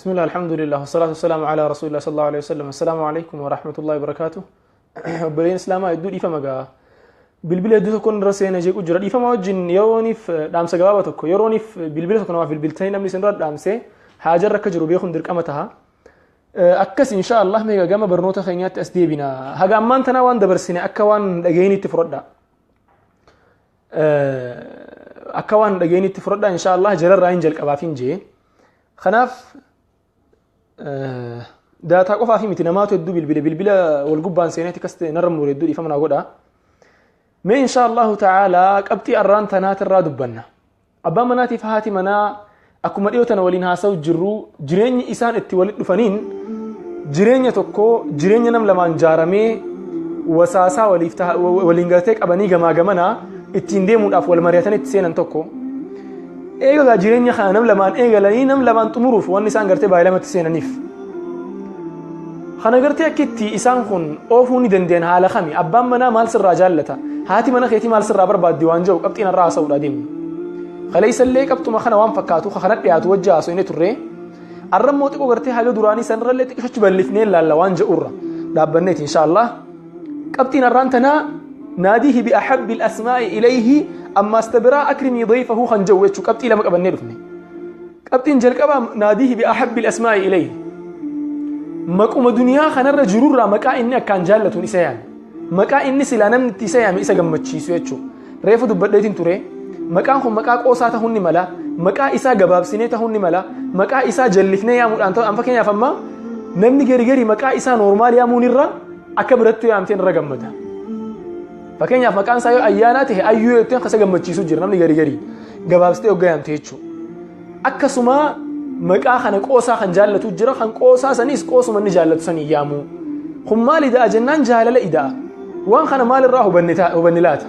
Bismillah, alhamdulillah, wasalaatu wasalaamu ala rasulillah sallallahu alaihi wasallam. Assalaamu alaikum wa rahmatullahi wa barakaatuh. Obboleen Islaamaa hedduu dhiifama gaa. Bilbila hedduu tokkoon irra seena jeequ jira. Dhiifama wajjin yerooniif dhaamsa gabaabaa tokko yerooniif bilbila tokko namaaf bilbiltanii namni isin irra dhaamsee haajarra akka jiru beekuun dirqama taha. Akkas insha Allah meeqa gama barnoota keenyaatti as deebina. Haga ammaan tanaa waan dabarsine akka waan dhageenyitti fudhadha. Akka waan dhageenyitti fudhadha insha Allah jalarraa hin jalqabaaf hin jee. Kanaaf daataa qofaaf miti, namaatu hedduu bilbile, bilbila wal gubbaan seeneeti akkas ta'e narra muure, hedduu dhiifama naa godha. Mee insha Allahu ta'ala qabxii arraan tanaatirraa dubbanna. Abbaan manaatiif haati manaa akkuma dhiyoo tana waliin haasa'u jirru, jireenyi isaan itti walitti dhufaniin jireenya tokko, jireenya nam lamaan jaaramee wasaasaa waliif waliin galtee qabanii gamaa gamanaa ittiin deemuudhaaf wal mari'atanii itti seenan tokko. Eegaa jireenya kana nam lamaan eegalanii nam lamaan xumuruuf wanni isaan gartee baay'ee lamatti seenaniif. Kana gartee akka itti isaan kun oofuu ni danda'an haala kami? Abbaan manaa maal sirraa jaallata? Haati mana keetii maal sirraa barbaaddi waan jedhu qabxiin irraa haasa'uudha deemnu. Kaleessallee qabxuma kana waan fakkaatu kana dhiyaatu wajji haasofne turre. Arra immoo xiqqoo gartee haga duraanii sanirrallee xiqqishachi bal'ifnee ilaalla waan jedhurra dhaabbanneeti insha Allah. Qabxiin arraan tanaa naadihi bi ahabbi al-asmaa'i ilayhi, ammaas ta biraa akrimii dayfahu kan jedhu jechuu, qabxii lama qabannee dhufne. Qabxiin jalqabaa naadihi bi ahabbi al-asmaa'i ilayhi. Maquma duniyaa kanarra jirurraa maqaa inni akkaan jaallatuun isa yaame. Maqaa inni silaa namni itti isa yaame isa gammachiisu jechuudha. Reefu dubbadheetiin ture. Maqaan kun maqaa qoosaa ta'uu ni mala. Maqaa isaa gabaabsinee ta'uu ni mala. Maqaa isaa jallifnee yaamuudhaan ta'u. Fakkeenyaaf amma namni gari gari maqaa isaa normal yaamuun irra akka birattuu yaamteen irra gammada. Fakkeenyaaf maqaan isaa yoo ayyaanaa ta'e, ayyuu yoo jetteen isa gammachiisu jira namni gari gari. Gabaabsitee hoggaa yaamte jechuudha. Akkasuma maqaa kana qoosaa kan jaallatu jira, kan qoosaa sanis qoosuma inni jaallatu sanii yaamu. Kun maal ida'a jennaan, jaalala ida'a. Waan kana maal irraa hubanne laata?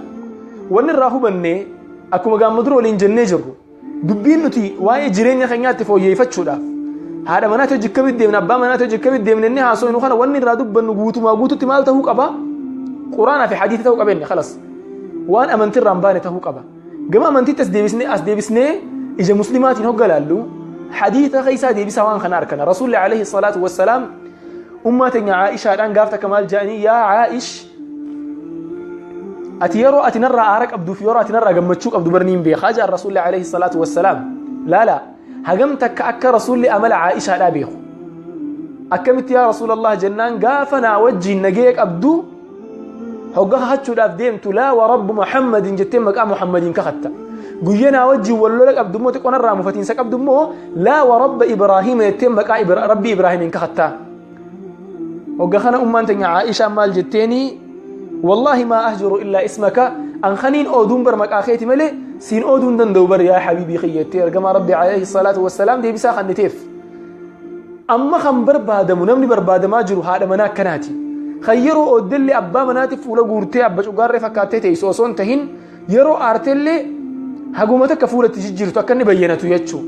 Wanni irraa hubanne, akkuma gaamma dura waliin jennee jirru, dubbiin nuti waa'ee jireenya keenyaatti fooyyeffachuudhaaf haadha manaatti hojii akkamitti deemna, abbaa manaatti hojii akkamitti deemna inni haasofnu kana, wanni irraa dubbannu guutumaa guututti maal ta'uu qaba? Quraanaa fi hadiisa ta'uu qaba inni khalas. Waan amantii irraa hin baane ta'uu qaba. Gama amantiitti as deebisnee ija muslimaatiin hogga laallu, hadiisa keessaa deebisaa waan kana arkana. Rasuulli alayhi salaatu wassalaam ummaa teenya Aishaadhaan gaaf takka maal jedhanii? "Yaa Aish, ati yeroo ati narraa aara qabduu fi yeroo ati narraa gammachuu qabdu barni hin beekaa," jedhan Rasuulli alayhi salaatu wassalaam. Laala hagam takka akka Rasuulli amala Aishaadhaa beeku. "Akkamitti yaa Rasuulallah?" jennaan, "Gaafa naa wajjiin nagee qabdu, hogga kakachuudhaaf deemtu, 'Laa wa rabbu Muhammadin' jettee maqaa Muhammadiin kakatta. Guyya naa wajjiin wal lola qabdu immoo, xiqqoo narraa mufatiinsa qabdu immoo, 'Laa wa rabba Ibraahiima' jettee maqaa rabbi Ibraahimiin kakatta." Hogga kana ummaan teenya Aishaan maal jetteeni? "Wallaahi maa ahjuru illaa ismaka, an kaniin ooduun bar maqaa keeti malee siin ooduu hin danda'u bar yaa habiibii kiyya," jettee ergamaa rabbi alayhi salaatu wassalaam deebisaa kanniteef. Amma kan barbaadamu, namni barbaadamaa jiru haadha manaa akkanaati. Kan yeroo ooddellee abbaa manaatiif fuula guurtee abba cugaarree fakkaattee teessu osoo hin tahin, yeroo aartellee haguma takka fuula itti jijjiirtu akka inni bayyanatu jechuu.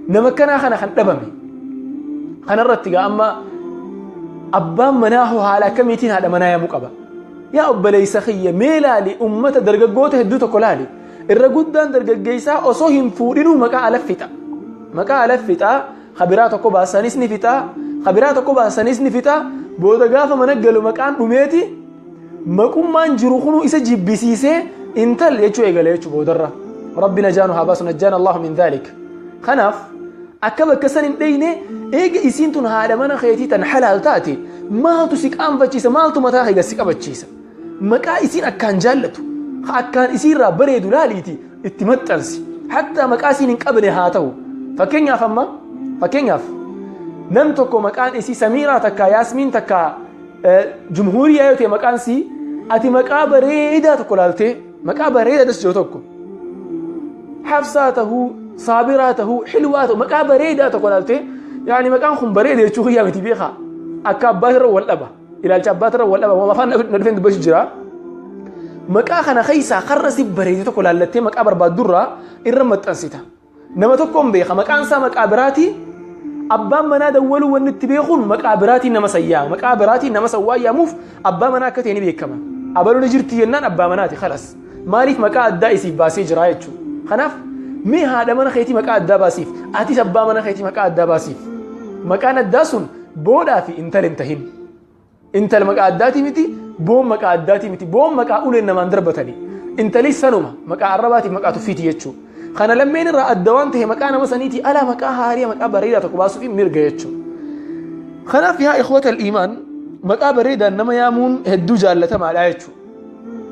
Nama akkanaa kana kan dhabame. Kanarratti gaa amma abbaan manaa hoo haala akkamiitiin haadha manaa yaamuu qaba? Yaa obboleessa kiyya, mee laali, ummata dargaggoota hedduu tokko laali. Irra guddaan dargaggeessaa osoo hin fuudhinuu maqaa ala fixa. Maqaa ala fixaa, kabiraa tokko baasanis ni fixaa, kabiraa tokko baasanis ni fixaa, booda gaafa mana galu maqaan dhumeeti, maqummaan jiru kunuu isa jibbisiisee intal jechuu eegale jechuu boodarra. Rabbi najaanu haa baasu, najjaana Allahu min dhaalik. Kanaaf akka bakka san hin dheyne, eega isiin tun haadha mana keetii tan halaal taate, maaltu si qaanfachiisa? Maaltu mataa kee si qabachiisa? Maqaa isiin akkaan jaallatu, akkaan isiirraa bareedu laaliiti itti maxxansi. Hattaa maqaa isiin hin qabne haa ta'u. Fakkeenyaaf amma, fakkeenyaaf nam tokko maqaan isii Samiiraa takka, Yaasmiin takka, Jumhuuriyaa yoo ta'e maqaan sii, ati maqaa bareedaa tokko laaltee, maqaa bareedaa das jiru tokko, Hafsaa tahuu, Saabiraa tahuu, Xilwaa tahuu, maqaa bareedaa tokko laaltee, yaani maqaan kun bareeda jechuu kiyyaa miti, beekaa, akka abbaa irra wal dhaba, ilaalcha abbaa irra wal dhaba, waan afaan na dhufeen dubbachuu jira. Maqaa kana keessaa karra si bareede tokko laallattee maqaa barbaaddurraa irra maxxansita. Nama tokkoon beeka, maqaan isaa maqaa biraati. Abbaan manaa dawwaluu wanni itti beekuun maqaa biraatiin nama sayyaama. Maqaa biraatiin nama sawwaa yaamuuf abbaa manaa akka ta'e ni beekama. Abaluu ni jirti jennaan abbaa manaati khalas. Maaliif? Maqaa addaa isiif baasee jira jechuudha. Kanaaf mee haadha mana keetii maqaa addaa baasiif. Atis abbaa mana keetii maqaa addaa baasiif. Maqaan addaa sun boodhaa fi intala hin tahin. Intala maqaa addaatii miti, boon maqaa addaatii miti, boon maqaa uleen namaan darbatanii. Intali sanuma maqaa arrabaatiif maqaa tuffiiti jechuudha. Kana lammeen irraa adda waan ta'e maqaa nama saniitii alaa maqaa haarii maqaa bareedaa tokko baasuuf mirga jechuudha. Kanaaf yaa ikhwata al-iimaan, maqaa bareedaan nama yaamuun hedduu jaallatamaadha jechuudha.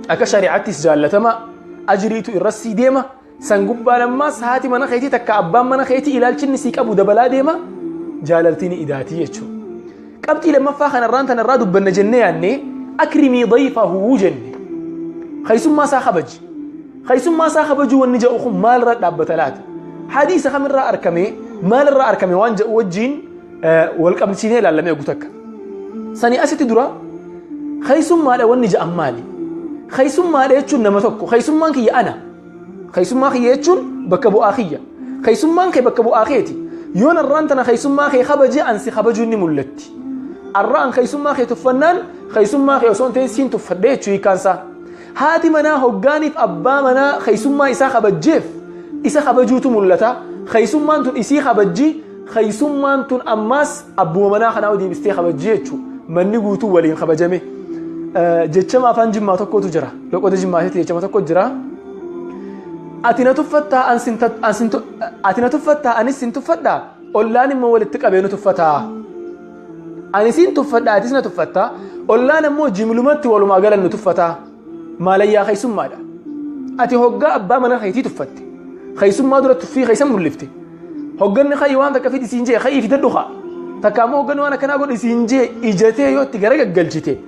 Akka shari'aattis jaallatama, ajriitu irras sii deema. San gubbaan ammaas haati mana keetii takka abbaan mana keetii ilaalchinni sii qabu dabalaa deema, jaalaltiin idaatii jechuudha. Qabxii lammaffaa kanarraan tanarraa dubbanna jennee yaadne, akrimii dayfahu jenne. Keessummaa isaa kabaji. Keessummaa isaa kabajuu wanni jedhu kun maalirra dhaabbata laata? Hadiisa kamirraa argame, maalirraa argame waan jedhu wajjin wal qabsiisnee ilaallamee eegu takka. Sanii asitti dura keessummaadha wanni jedhan maali? Keessummaadha jechuun nama tokko, keessummaan kiyya ana. Keessummaa kiyya jechuun bakka bu'aa kiyya. Keessummaan kee bakka bu'aa keeti. Yoon arraan tana keessummaa kee kabaje, ansi kabajuun ni mul'atti. Arraan keessummaa kee tuffannaan keessummaa kee osoo hin ta'in siin tuffadhe jechuu hiikkaansaa. Haati manaa hoggaaniif abbaa manaa keessummaa isaa kabajjeef isa kabajuutu mul'ata. Keessummaan tun isii kabajji, keessummaan tun ammaas abbuma manaa kanaa deebistee kabajji jechuudha. Manni guutuu waliin kabajame. Jechama afaan Jimmaa tokkotu jira. Loqota Jimmaatitti jechama tokko jira. Ati na tuffattaa, ati na tuffattaa, anis sin tuffadhaa, ollaan immoo walitti qabee nu tuffataa. Ani sin tuffadhaa, atis na tuffattaa, ollaan immoo jimlumatti walumaa galan nu tuffataa. Maalayyaa keessummaadha. Ati hoggaa abbaa mana keetii tuffatte. Keessummaa dura tuffii keessa mul'ifte. Hogganni ka'ii waan takka fidi siin jee ka'ii fidadhu kaa. Takka ammoo hogganni waan akkanaa godhi siin jee ijatee yoo itti gara gaggalchite.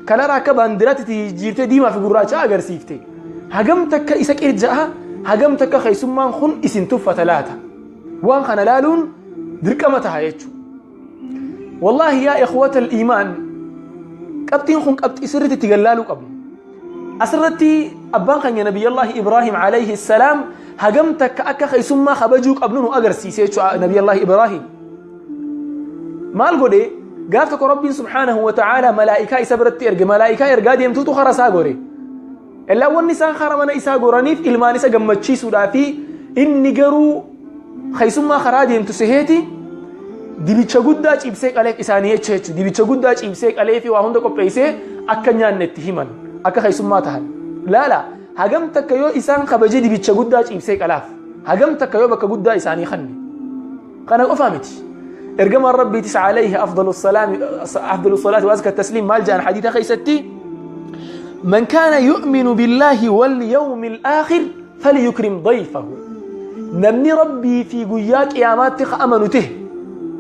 Kanarra akka baandiraatti jijjiirtee diimaa fi gurraacha agarsiifte. Hagam takka isa qirja'a, hagam takka keessummaan kun isin tuffata laata? Waan kana laaluun dirqama ta'a jechuudha. Wallaahi yaa ikhwata al-iimaan, qabxiin kun qabxii sirriitti itti gallaaluu qabnu. Asirratti abbaan keenya Nabiyyallahi Ibraahim alayhi salaam hagam takka akka keessummaa kabajuu qabnu nu agarsiise jechuudha Nabiyyallahi Ibraahim. Maal godhe? Gaaf tokko Rabbiin subhaanahu wa ta'aala malaa'ikaa isa biratti erge, malaa'ikaa ergaa deemtuutu kara isaa gore. Illaa wanni isaan kara mana isaa goraniif ilmaan isa gammachiisuudhaa fi inni garuu keessummaa karaa deemtu seheeti dibicha guddaa ciibsee qaleef isaanii jecha jechuudha. Dibicha guddaa ciibsee qalee fi waa hunda qopheessee akka nyaanne itti himan, akka keessummaa tahan. Laala, hagam takka yoo isaan kabajee dibicha guddaa ciibsee qalaaf, hagam takka yoo bakka guddaa isaanii kanne. Kana qofaa miti. Ergamaan Rabbiitis alayhi afdalu salaati wa azka tasliim maal jedhan hadiisa keessatti? من كان يؤمن بالله واليوم الآخر فليكرم ضيفه. نمني ربي في قياك قيامات أمنته،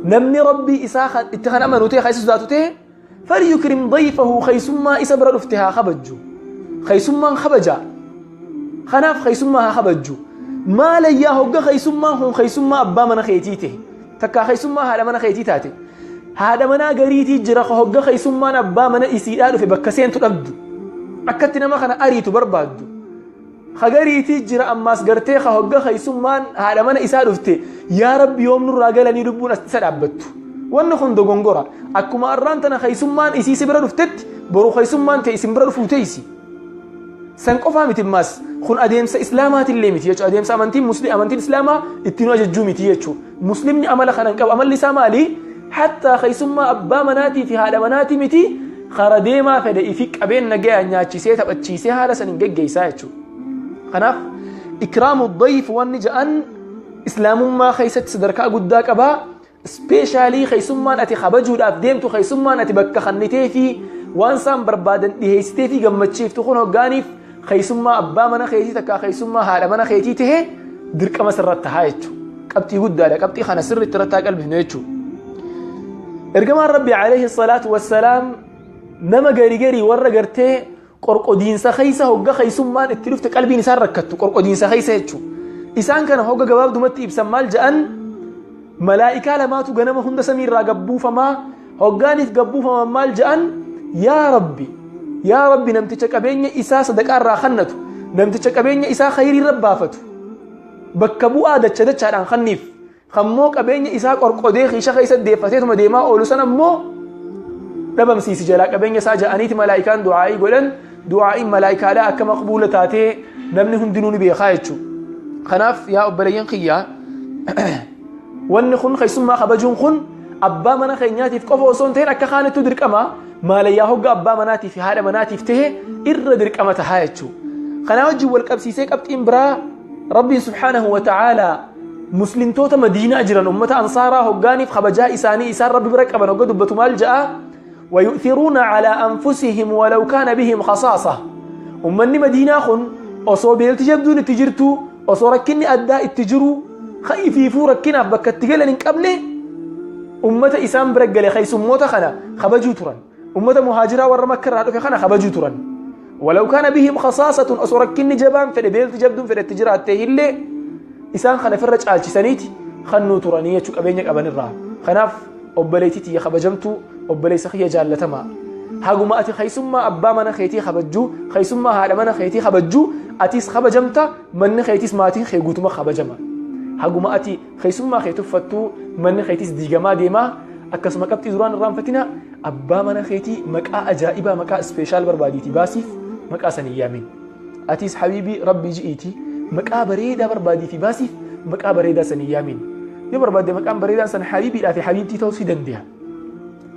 نمني ربي إساخ اتخن أمنته خيس ذاته، فليكرم ضيفه. خيسما إسبر رفتها خبجو، خيسما خبجا خناف خيسما خبجو. ما لياه خيسما هم خيسما أبا من خيتيته تكا خيسما هذا من خيتيتاته هذا منا قريتي جرخ هوغا خيسما أبا من إسيران في بكسين تقبدو akkatti nama kana ariitu barbaaddu. Hagariitii jira ammaas gartee ka hogga keessummaan haadha mana isaa dhufte yaa Rabbi yoom nurraa galanii lubbuun as isa dhaabbattu. Wanni kun dogongora. Akkuma arraan tana keessummaan isii si bira dhuftetti boru keessummaan ta'e isin bira dhufuu teessi. San qofaa miti, ammaas kun adeemsa islaamaatillee miti jechuudha. Adeemsa amantiin muslim amantiin islaamaa ittiin ajajjuu miti jechuudha. Muslimni amala kana hin qabu. Amalli isaa maali? Hattaa keessummaa abbaa manaatii fi haadha manaatii miti, kara deemaa fedhe ifi qabeen nagaya nyaachisee taphachiisee haala saniin geggeessaa jechuudha. Kanaaf ikraamu dayif wanni ja'an islaamummaa keessatti sadarkaa guddaa qabaa. Specially keessummaan ati kabajuudhaaf deemtu, keessummaan ati bakka kannitee fi waan isaan barbaadan dhiheessitee fi gammachiiftu kun hoggaaniif keessummaa abbaa mana keetii takkaa keessummaa haadha mana keetii tahee dirqama sirratti tahaa jechuudha. Qabxii guddaadha. Qabxii kana sirriitti irratti haa qalbifnu jechuudha. Ergamaan Rabbi alayhi salaatu wassalaam nama gari garii warra gartee qorqodiinsa keessa hogga keessummaan itti dhufte qalbiin isaan rakkattu qorqodiinsa keessa jechuudha. Isaan kana hogga gabaabdumatti ibsan maal jedhan? Malaa'ikaa lamaatu ganama hunda samiirraa gabbuufamaa. Hoggaaniif gabbuufaman maal jedhan? Yaa Rabbi, yaa Rabbi, namticha qabeenya isaa sadaqaarraa kannatu, namticha qabeenya isaa khayriirra baafatu bakka bu'aa dacha dachaadhaan kanniif, kammoo qabeenya isaa qorqodee kiisha keessa deeffateetuma deemaa oolu san ammoo dhabamsiisi jalaa qabeenya isaa ja'aniiti malaa'ikaan du'aa'ii godhan. Du'aa'iin malaa'ikaadhaa akka maqbuula taatee namni hundinuu ni beekaa jechuudha. Kanaaf yaa obboleeyyan kiyyaa, wanni kun keessummaa kabajuun kun Abbaa mana keenyaatiif qofa osoo hin ta'in akka kaanittu dirqama maalayyaa hogga abbaa manaatiif fi haadha manaatiif tahe irra dirqama tahaa jechuudha. Kanaa wajjin wal qabsiisee qabxiin biraa Rabbiin subhaanahu wa ta'aalaa muslimtoota Madiinaa jiran ummata ansaaraa hoggaaniif kabajaa isaanii isaan Rabbi bira qaban hogga dubbatu maal ja'a? ويؤثرون على أنفسهم ولو كان بهم خصاصة. Ummanni Madiinaa kun osoo beelti jabduun itti jirtu, osoo rakkinni addaa itti jiru, ifiifuu rakkinaaf bakka itti galan hin qabne, ummata isaan bira gale keessummoota kana kabajuu turan. Ummata muhaajiraa warra Makka irraa dhufe kana kabajuu turan. ولو كان بهم خصاصة, osoo rakkinni jabaan fedhe, beelti jabduun fedhe itti jiraatte illee, isaan kana firra caalchisaniiti kannuu turanii jechuu qabeenya qabanirraa. Kanaaf obboleettii tiyya kabajamtuu, obboleessa kiyya jaallatamaa, haguma ati keessummaa abbaa mana keetii kabajjuu, keessummaa haadha mana keetii kabajjuu, atis kabajamta, manni keetis maatiin kee guutuma kabajama. Haguma ati keessummaa kee tuffattuu, manni keetis diigamaa deemaa. Akkasuma qabxii duraan irraanfatina, abbaa mana keetii maqaa ajaa'ibaa, maqaa special barbaadiiti baasiif, maqaa san hin yaamin. Atis habiibii, Rabbii ji'iiti maqaa bareedaa barbaadiifi baasiif, maqaa bareedaa san hin yaamin. Yoo barbaadde maqaan bareedaan san habiibiidhaa fi habiibtii ta'uu si danda'a.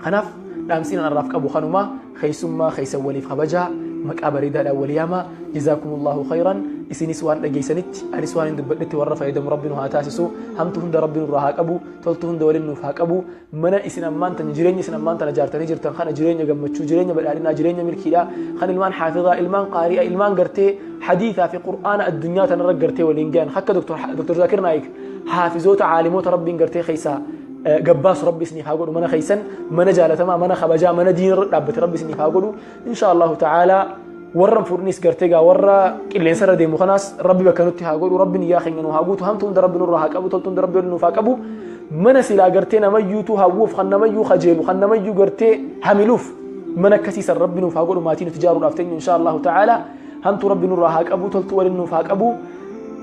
Kanaaf dhaamsiin arraaf qabu kanumaa: keessummaa keessan waliif kabajaa, maqaa bareedaadhaan wal yaamaa. جزاكم الله خيرا. Isinis waan dhageessanitti, anis waan hin dubbadhetti warra fayyadamu Rabbi nu haa taasisu. Hamtu hunda Rabbi nurraa haa qabu, toltu hunda waliin nuuf haa qabu. Mana isin ammaan tan, jireenya isin ammaan tana jaartanii jirtan kana, jireenya gammachuu, jireenya badhaadhinaa, jireenya milkiidha, kan ilmaan xaafidaa, ilmaan qaari'a, ilmaan gartee hadiisaa fi Qur'aana addunyaa tanarra gartee waliin gahan, akka Dr. Zaakir Naayik haafizoota, caalimoota Rabbiin gartee keessaa gabbaasu Rabbi isiniif haa godhu. Mana keessan mana jaalatamaa, mana kabajaa, mana diinarra dhaabbate Rabbi isiniif haa godhu, insha Allahu ta'ala. Warra fuudhnis gartee gaa warra qilleensa irra deemu kanaas Rabbi bakka nutti haa godhu. Rabbi niyyaa keenya nu haa guutu. Hamtu hunda Rabbi nurraa haa qabu, toltu hunda Rabbi nuuf haa qabu. Mana silaa gartee namayyuutu hawwuuf, kan namayyuu kajeelu, kan namayyuu gartee hamiluuf, mana akkasiisan Rabbi nuuf haa godhu. Maatii nuti ijaaruudhaaf teenyu, insha Allahu ta'ala. Hamtu Rabbi nurraa haa qabu, toltu waliin nuuf haa qabu,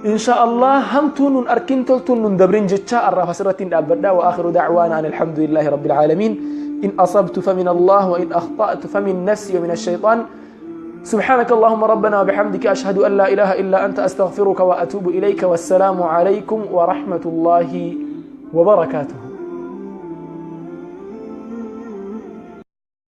insha Allah. Hamtuu nun arkin, toltuun nun dabrin jecha arraaf asirratti hin dhaabbadha. وآخر دعوانا أن الحمد لله رب العالمين. إن أصبت فمن الله وإن أخطأت فمن نفسي ومن الشيطان. سبحانك اللهم ربنا وبحمدك، أشهد أن لا إله إلا أنت، أستغفرك وأتوب إليك. والسلام عليكم ورحمة الله وبركاته.